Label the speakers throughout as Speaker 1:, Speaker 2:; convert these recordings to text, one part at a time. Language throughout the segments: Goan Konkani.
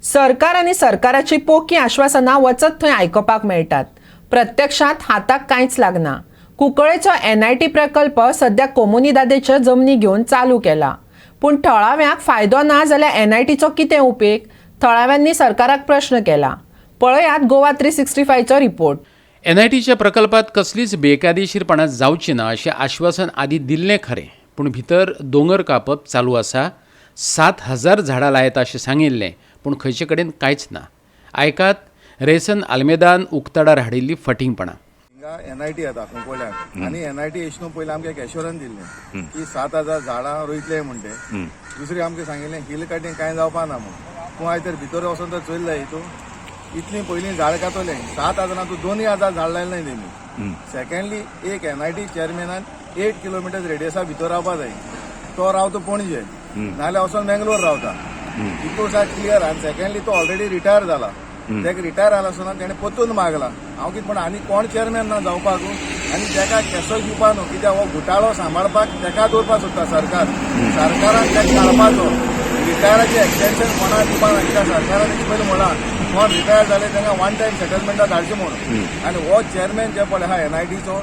Speaker 1: सरकार आनी सरकाराची पोकी आश्वासनां वचत थंय आयकपाक मेळटात. प्रत्यक्षात हाताक कांयच लागना. कुंकळेचो एनआयटी प्रकल्प सध्या कोमुनिदादेच्यो जमनी घेवन चालू केला, पूण थळाव्यांक फायदो ना जाल्यार एनआयटीचो कितें उपेग? थळाव्यांनी सरकाराक प्रश्न केला. पळयात गोवा 365चो रिपोर्ट.
Speaker 2: एनआयटीच्या प्रकल्पात कसलीच बेकायदेशीरपणां जावची ना अशें आश्वासन आदी दिल्लें खरें, पूण भितर दोंगर कापप चालू आसा. 7000 झाडां लायता अशें सांगिल्लें, पूण खंयचे कडेन कांयच ना. आयकात रेसन आल्मेदान उक्ताडार हाडिल्ली फटींगपणां.
Speaker 3: हिंगा एनआयटी येता कुंकळ्याक आनी एनआयटी येशनू पयलीं आमकां एक एश्योरन्स दिल्लें की 7000 झाडां रोयतले म्हण ते. दुसरें आमकां सांगिल्लें हिल कटिंग कांय जावपा ना म्हूण. तूं आयज तर भितर वचोन तर चोयलें हितून इतलीं पयलीं झाड कातोलें, 7000 तूं 2000 झाड लायलें तेमी. सेकंडली, एक एनआयटी चेअरमॅनान 8 किलोमिटर रेडियसा भितर रावपा जाय. तो रावता पणजे नाल्यार वचोन बेंगलोर रावता. हितून सारकें क्लियर. आनी सेकंडली, तो ऑलरेडी रिटायर जाला. तेका रिटायर जाला आसतना तेणें परतून मागला. हांव कितें म्हणटा, आनी कोण चेअरमॅन ना जावपाक आनी तेका केसो दिवपा न्हू, कित्याक हो घोटाळो सांबाळपाक तेका दवरपाक सोदता सरकार. सरकारान तेका काडपाचो. रिटायराचें एक्सटेन्शन कोणाक दिवपा ना, कित्याक सरकारान पयलीं म्हणलां, कोण रिटायर जाले तांकां वन टायम सेटलमेंटाक धाडचें म्हणून. आनी हो चेअरमॅन जे पळय आहा एनआयटीचो,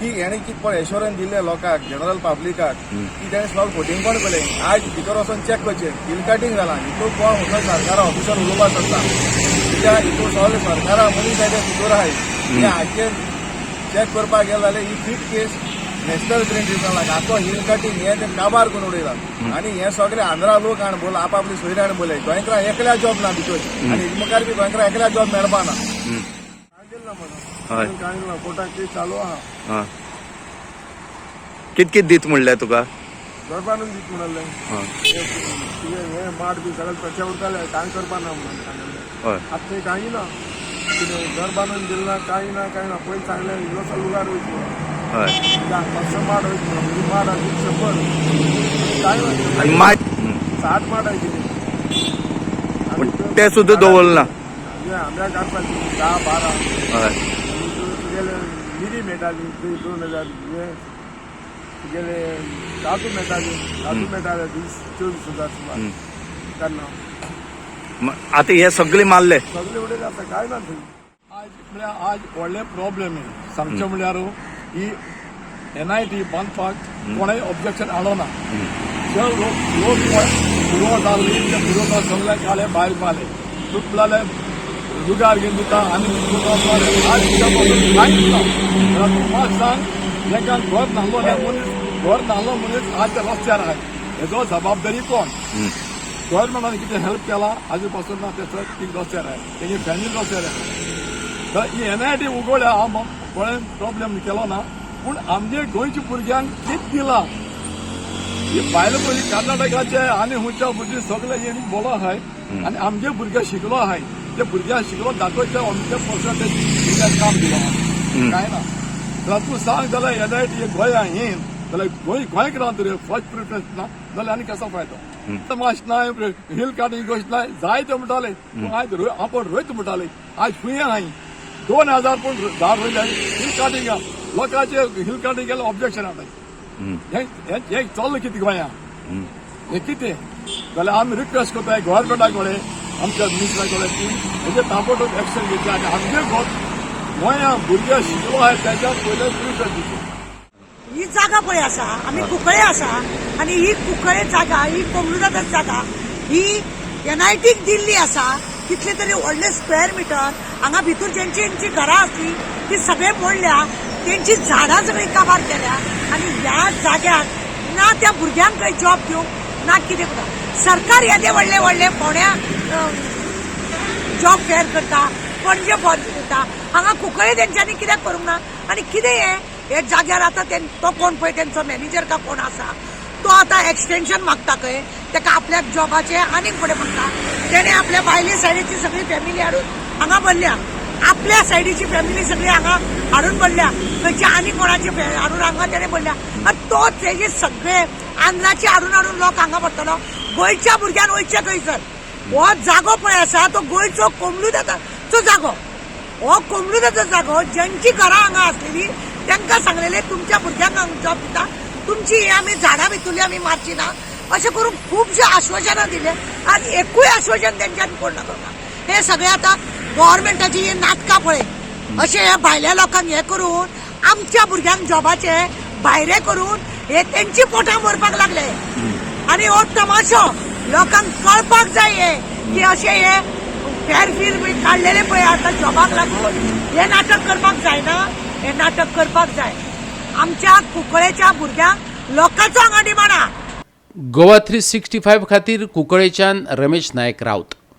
Speaker 3: की हेणें कितें पळय एश्योरन्स दिल्लें लोकांक, जनरल पब्लिकाक, की तेणें सगळें फटींगपण केलें. आयज भितर वचोन चॅक करचें, हिल कटिंग जालां. हितून कोण खंयचो सरकारा ऑफिसर उलोवपाक सोदता, कित्याक हितून सगळे सरकारा मनीस आहाय ते भितर आहाय. ते हाचेर चॅक करपाक गेले जाल्यार ही fit case national green ट्रिब्युनलाक. आतां हिल कटिंग हें ते काबार करून उडयला आनी हे सगळे आंध्रा लोक हाण बोल आपआपली सोयरी हाण बोलय. गोंयकारां एकल्या जॉब ना भितर आनी हेजे मुखार बी गोंयकारां एकल्या जॉब मेळपा ना.
Speaker 4: हय.
Speaker 5: कांय ना, कोर्टाक केस चालू आहा.
Speaker 4: हा, कित कित दीत म्हणलें तुका?
Speaker 5: घर बांदून दीत म्हणलें. तुगे हे माड बी सगळे कशे उरताले, कांय करपा ना म्हणून सांगलें. आतां थंय कांय ना. कितें घर बांदून दिलें ना, कांय ना, कांय ना. पयलीं सांगलें इल्लोसो लुगार वयतलो. 500 माड वयतलो. म्हणजे माड आशिल्ली 100, कांय ना.
Speaker 4: आनी माड
Speaker 5: 60 माड आशिल्ली.
Speaker 4: पूण ते सुद्दां दवरना.
Speaker 5: हे आंब्या काडपाची 10-12. आनी तुगेले मिरी मेळटाली ती 2000. हे तुगेले काजू मेळटाली, काजू मेळटाले 20-24 हजार सुमार तेन्ना.
Speaker 4: आतां हे सगळे मारले.
Speaker 5: सगळे उडयले, आतां कांय ना थंय.
Speaker 6: आज म्हळ्यार आज व्हडलें प्रॉब्लेम हे सांगचें म्हळ्यार ही एनआयटी बांदपाक कोणेय ऑब्जेक्शन हाडो ना. जे लोक लोक पुरवो जाल्ली ते पुरवता सगळे काडले, भायर मारले. तुटलेले जुगार घेवन दिता आनी आज तुज्या पासून कांयच ना. जाल्यार तूं म्हाका सांग, तांकां घर नाहलो ना मनीस, घर नाहलो मनीस आज ते रस्त्यार आहाय. हेजो जबाबदारी कोण? गव्हर्मेंटान कितें हेल्प केला आजू पासून ना. ते सर ती रस्त्यार आहाय, तेजी फॅमिली रस्त्यार आहाय. तर ही एनआयटी उगवल्या, हांव कोणें प्रॉब्लेम केलो ना, पूण आमगे गोंयच्या भुरग्यांक कितें दिलां? ही भायले भुरगीं कर्नाटकाचे आनी खंयच्या भुरगीं सगळे येणी बोलो आहाय आनी आमगे भुरगे शिकलो आहाय. ते भुरग्यांक शिकलो दाखोवचे अमके पर्संटेज भुरग्यांक काम दिलो आहा, कांय ना. जाल्यार तूं सांग, जाल्यार एनआयटी गोंया येन जाल्यार गोंय गोंयकारांक तरी फर्स्ट प्रिफरन्स ना जाल्यार आनी कसो फायदो? माश नाय, हिल काटिंग गोश्ट नाय, जाय ते म्हणटाले. पूण आयज आपूण रोयत म्हणटाले, आयज फुंय आहाय? 2000 पूण झाड रोयले. हिल काटिंग लोकांचे हिल काटिंग केलें, ऑब्जेक्शन आतां. हें हें चल्लां कितें गोंया? हें कितें? जाल्यार आमी रिक्वेस्ट करताय गव्हर्मेंटा कडेन, आमच्या मिनिस्टरा कडेन की हेजेर ताबडतोब एक्शन घेवचें आनी आमगे गोंया भुरगे शिकलो आहाय तेच्या पयले प्रिफरन्स दिवचें.
Speaker 7: ही जागा पळय आसा, आमी कुंकळे आसा आनी ही कुंकळे जागा, ही कोमलुदादाची जागा ही एनआयटीक दिल्ली आसा. कितले तरी व्हडले स्क्वेअर मिटर हांगा भितर जेंची जेंची घरां आसली ती सगळे मोडल्या, तेंची झाडां सगळीं काबार केल्या आनी ह्या जाग्यार ना त्या भुरग्यांक खंय जॉब दिवंक ना कितें करता. सरकार येदे व्हडले व्हडले फोंड्या जॉब फेअर करता, पणजे दिता, हांगा कुंकळे तेंच्यांनी कित्याक करूंक ना? आनी कितें हें हे जाग्यार आतां तो कोण पळय तेंचो मॅनेजर का कोण आसा, तो आतां एक्सटेन्शन मागता खंय. तेका आपल्याक जॉबाचें आनीक फुडें मागता. तेणें आपल्या भायले सायडीची सगळी फॅमिली हाडून हांगा भरल्या, आपल्या सायडीची फॅमिली सगळी हांगा हाडून भरल्या, खंयची आनी कोणाची हाडून हांगा तेणें भरल्या. आनी तो तेजे सगळे आंध्राचे हाडून हाडून लोक हांगा भरतलो. गोंयच्या भुरग्यान वयचें खंयसर? हो जागो पळय आसा तो गोंयचो कोमलुदादाचो जागो. हो कोमलुदाचो जागो, ज्यांची घरां हांगा आसलेली तांकां सांगलेले, तुमच्या भुरग्यांक हांगा जॉब दिता, तुमची ही आमी झाडां भितरली आमी मारची ना. अशें करून खुबशे आश्वासनां दिले आनी एकूय आश्वासन तेंच्यांनी पूर्ण करूंक ना. हे सगळे आतां गोवोरमेंटाची ही नाटकां पळय, अशें हे भायल्या लोकांक हें करून आमच्या भुरग्यांक जॉबाचे भायरे करून हे तेंची पोटां भरपाक लागले. आनी हो तमाशो लोकांक कळपाक जाय हे की अशें हे फेरफीर बी काडलेले पळय आतां जॉबाक लागून हे नाटक करपाक जायना, हे नाटक करपाक जाय. आमच्या कुंकळेच्या भुरग्यांक लोकांचो हांगा डिमांड आहा.
Speaker 2: गोवा 365 खातीर कुंकळेच्यान रमेश नायक राऊत.